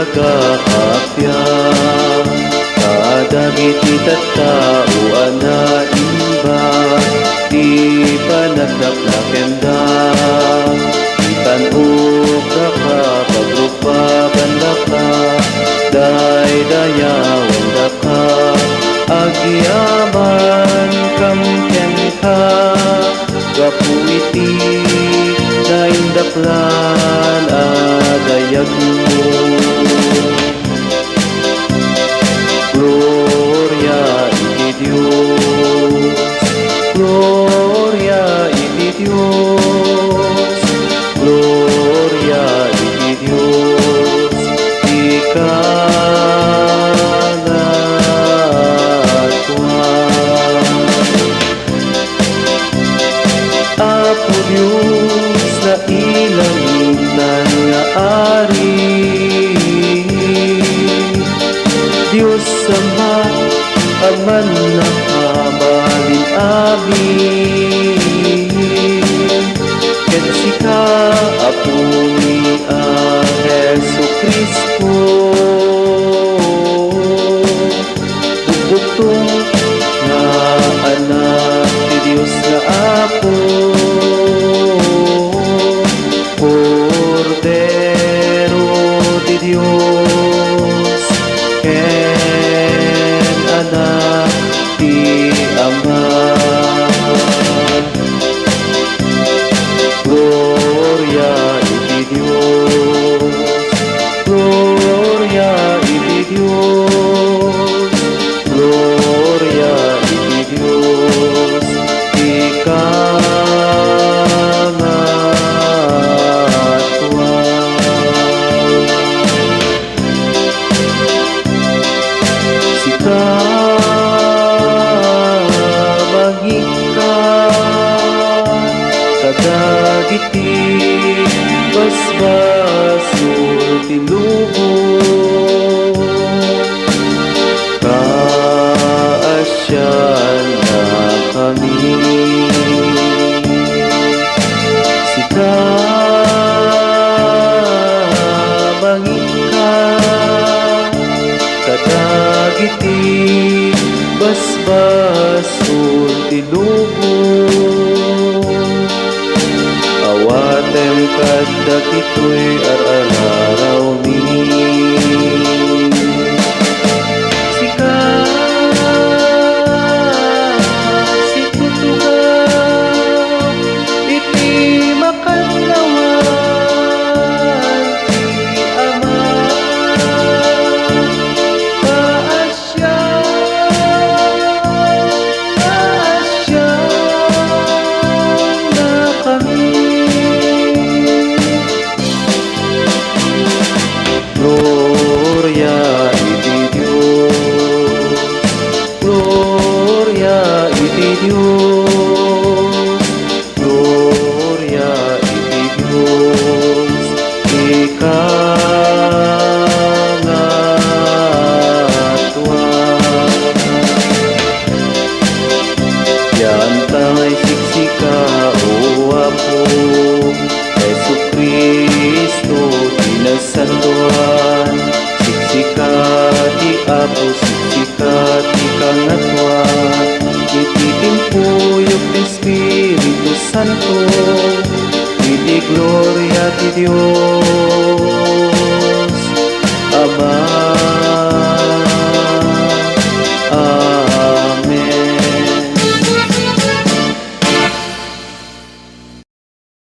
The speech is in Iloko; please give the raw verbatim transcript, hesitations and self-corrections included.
Nagaapia kadagiti tattao a naimbag ti panagdakna kenda. Itan-okdaka, pagrukbabandaka, daydayawendaka, agyamankam kenka. Gapu iti naindaklan a dayagmo. Gloria iti Dios, gloria iti Dios, gloria iti Dios, ti kangatoan. Apo Dios, nailangitan nga Ari, Dios Ama a mannakabalin-amin, ket sika, Apomi a Jesu-Cristo, buktong nga Anak ti Dios nga Apo, Kordero ti Dios, ken Anak ti Ama. Gloria iti Dios, gloria iti Dios, gloria iti Dios, ti kangatoan. Sika, mangikka kadagiti basbasol ti lubong. Kaasiannakami. Sika, mangikka kadagiti basbasol ti lubong. Awatem kadagitoy ar-ararawmi. Sika, situtugaw iti makannawan ti Ama. Kaasian, kaasiannakami. Gloria iti Dios, gloria iti Dios, gloria iti Dios, ti kangatoan. Dianta nga isiksika, O Apo, Jesu-Cristo ti nasantoan. Siksika ti Apo, siksika ti kangatoan. Iti timpuyog ti Espiritu Santo, iti gloria ti Dios.